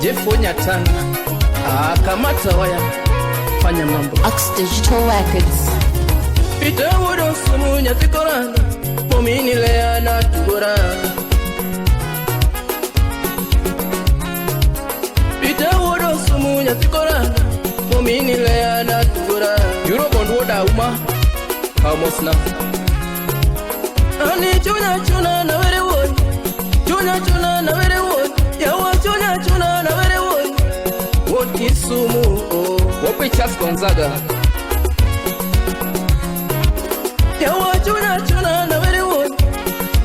Jeff Onyatanga. Ah, kamata waya. Fanya mambo. Ox Digital Records. Peter wuod Osumu nyathi koranda momini leana tugora. Peter wuod Osumu nyathi koranda momini leana tugora. Eurobond wuod Auma kaw mosna. Ani chunya chuna na were wuon. Chunya chuna na were wuon. Yawa chunya chuna na were wuon. Wuod Kisumu oh. Wope Charles Gonzaga. Yawa chunya chuna na were wuon.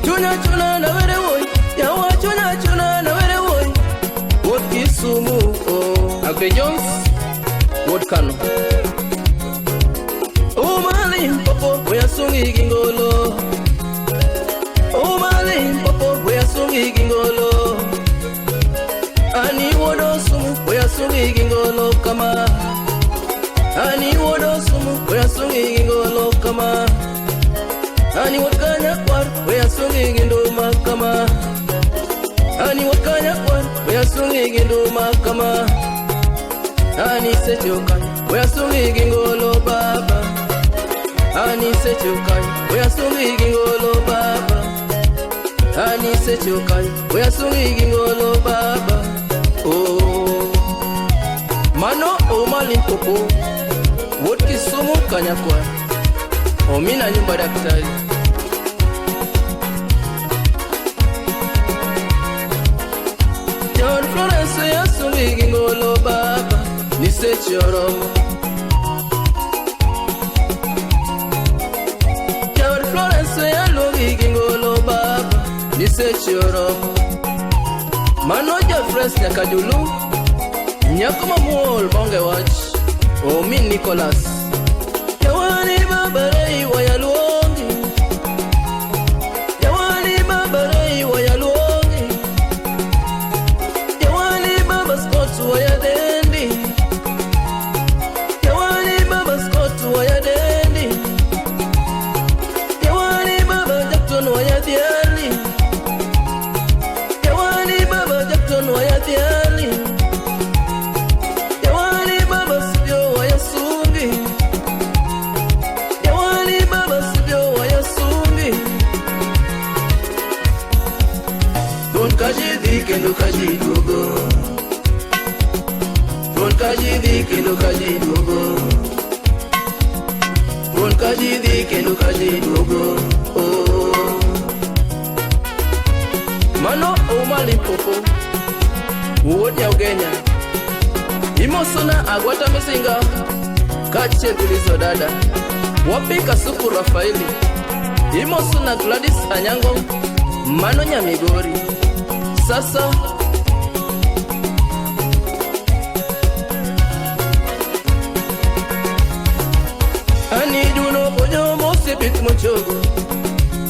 Chunya chuna na were wuon. Yawa chunya chuna na were wuon. Wuod Kisumu oh. Agre Jones. Wuod Kano. Umali mpopo oyasungi gingolo. Umali mpopo oyasungi gingolo. Ani wuod Osumu oyasungi gingolo kama. Ani wuod Osumu oyasungi gingolo kama. Ani wuod Kanyakwar oyasungi ginduma kama. Ani wuod Kanyakwar oyasungi ginduma kama. Ani sechoka oyasungi gingolo baba. Ani sechoka oyasungi gingolo baba. Ani sechoka oyasungi gingolo baba. Oh. Mano Ouma Limpopo wuod Kisumu Kanyakwar. Omina nyumba daktari. John Florence yasungi gingolo baba. Niseche oromo. John Florence yaluongi gingolo baba. Niseche oromo. Mano Jeffres nyaka Julu. Nyako mamuol maonge wach. Omin Nicholas. Jawani baba rei wayaluongi. Jawani baba rei wayaluongi. Jawani baba Scott wayadendi. Jawani baba Scott wayadendi. Jawani baba Jackson wayadhiali. Jawani baba Jackson wayadhiali. Jawani baba Studio wayasungi. Jawani baba Studio wayasungi. Don kaji dhi kendo kaji duogo. Don kaji dhi kendo kaji duogo. Don kaji dhi kendo kaji duogo. Oh. Mano Ouma Limpopo. Wuod Nyaugenya. Imosona Agwata Misinga. Kaachiel gi Lizo dada. Wapi Kasuku Rafaeli. Imosona Gladys Anyango. Mano Nyamigori. Sasa Ani duno konyo mosebet mochogo.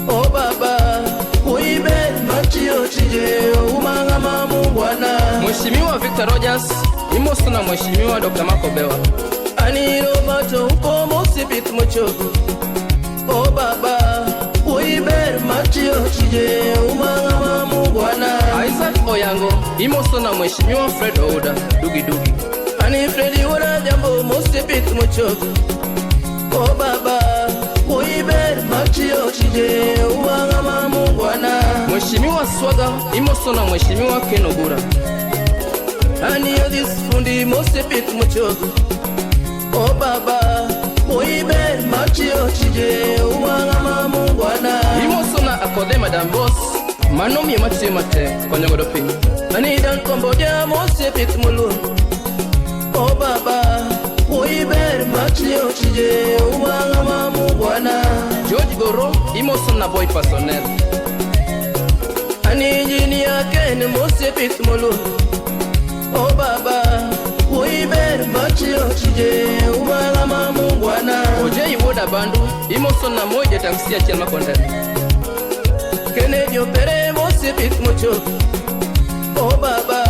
Oh baba, uibe machio chije umanga mamungwana. Mheshimiwa Victor Rogers, imosona Mheshimiwa Dr. Marco Bewa. Ani Roberto uko mosebet mochogo. Oh baba, uibe machio chije umanga mamungwana. Isaac Oyango, imosona Mheshimiwa Fred Ouda, Dugi Dugi. Ani Fred Ouda jambo mosebet mochogo. Oh baba, uibe machio chije umanga mamungwana. Mheshimiwa Swaga, imosona Mheshimiwa Ken Ogura. Ani Odis fundi mosebet mochogo. Oh baba, uibe machio chije umanga mamungwana. Imosona akode Madam Boss, mano miyo matiyo matek konyo godo piny. Ani dan Cambodia mosebet moluor. Oh baba, uibe machio chije umanga mamungwana. George Goro, imosona boy personnel. Ani engineer Ken mosebet moluor. Oh baba, uibe machio chije umanga mamungwana. Ojei wuod Abandu, imosona Moi jataksi achiel makondel. Kennedy Opere mosebet mochogo. Oh baba,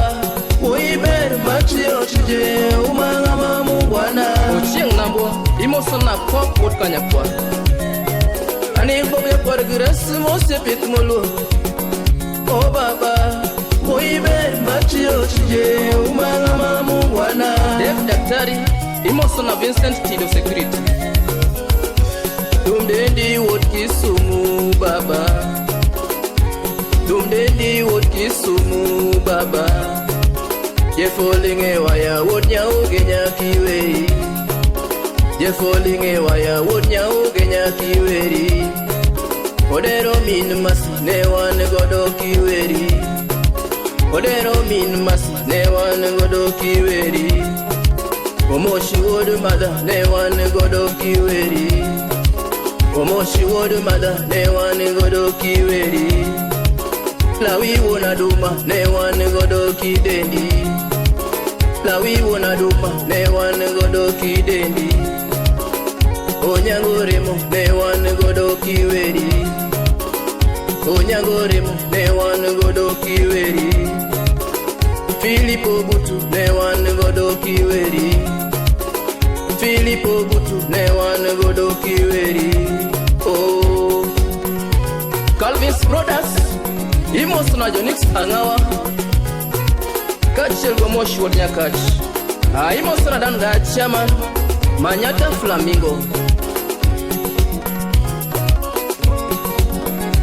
uibe machio chije umanga mamungwana. Ochieng Nambwa, imosona Pop wuod Kanyakwar. Ani Bob Nyakwar Grace mosebet moluor. Oh baba, Oibe machio chije umanga mungwana. Dave Daktari imoso na Vincent Tido Security. Tumdendi wot Kisumu baba. Tumdendi wot Kisumu baba. Jefolinge waya wot nyauge nyakiweri. Jefolinge waya wot nyauge nyakiweri. Odero min masi ne wan godo kiweri. Odero min masi ne wan godo kiweri. Omoshi wuod mada ne wan godo kiweri. Omoshi wuod mada ne wan godo kiweri. Lawi wuon aduma ne wan godo kidendi. Lawi wuon aduma ne wan godo kidendi. Onyango remo ne wan godo kiweri. Onyango remo ne wan godo kiweri. Filipo Butu ne wan godo kiweri. Filipo Butu ne wan godo kiweri. Oh, Calvin's Brothers imoso na Jonix Angawa kaachiel go Moshi wuod Nyakach. Imoso na Dan Gaya chairman Manyata Flamingo.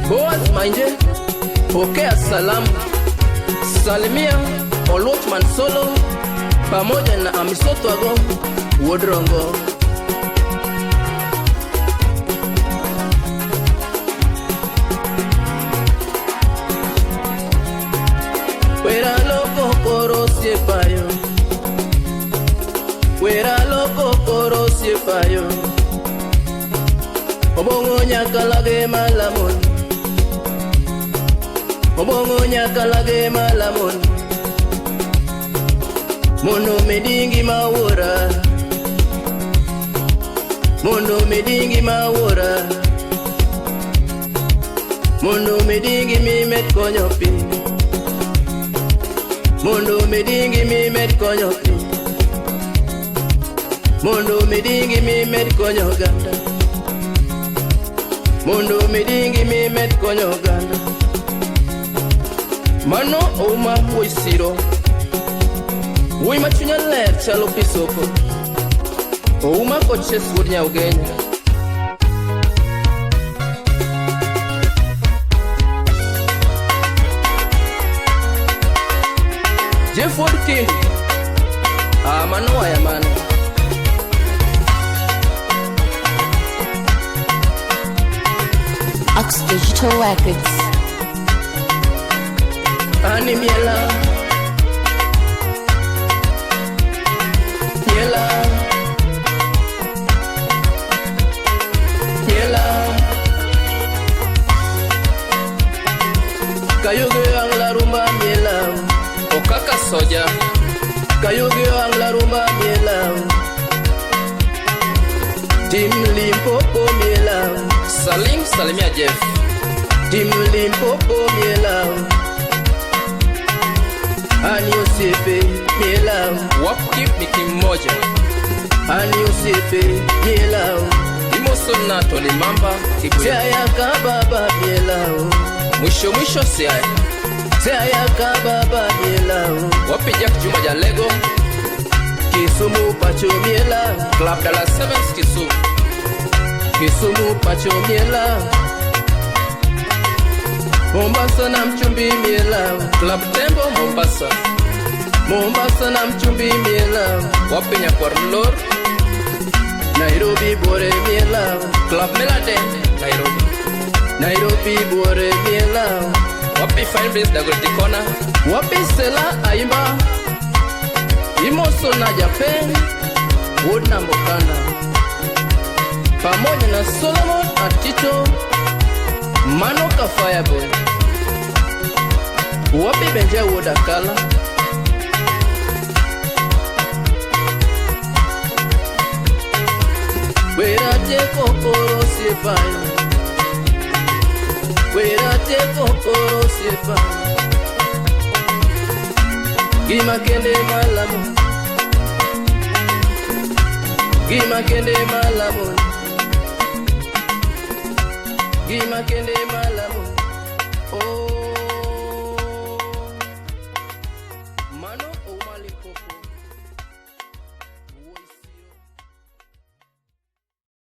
Boaz Mainje pokea salamu. Salimia Oluoch Solo pamoja na Amisoto Ago wuod Rongo. Wera loko koro siepayo. Wera loko koro siepayo. Obongo nyakalage malamon. Obongo nyakalage malamon. Mondo medingi mawuora. Mondo medingi mawuora. Mondo medingi mimet konyo piny. Mondo medingi mimet konyo piny. Mondo medingi mimet konyo oganda. Mondo medingi mimet konyo oganda. Mano ouma wuoyi siro. Wuoyi ma chunye ler chalo pi soko. Ouma koches wuod Nyaugenya. Jeff wuod Kindi. Mano waya mano. Ox Digital Records. Ani miela. Miela. Miela. Kayuge ang la rumba miela. Okaka soja. Kayuge ang la rumba miela. Tim Limpopo miela. Salim salimia Jeff. Tim Limpopo miela. Ani osiepe miela. Wapi miki mmoja. Ani osiepe miela. Imoso na Tony Mamba Kibwe. Siaya kababa miela. Mwisho mwisho siaya. Siaya kababa miela. Wapi Jack Juma Jalego. Kisumu pacho miela. Club Dala 7 Kisumu. Kisumu pacho miela. Mombasa na mchumbi miela. Club Tembo Mombasa. Mombasa na mchumbi miela. Wapi Nyakwar Lor. Nairobi bore miela. Club Melade Nairobi. Nairobi bore miela. Wapi Fine Breeze Dagoretti Corner. Wapi Sela Aimba. Imoso na Japan Wuod Nambokana pamoja na Solomon Atito Mano ka Fireboy. Wapi Benja wuod Akala. Wera teko koro siepayo. Wera teko koro siepayo. Gima kende malamo. Gima kende malamo. Gima kende malamo. Oh.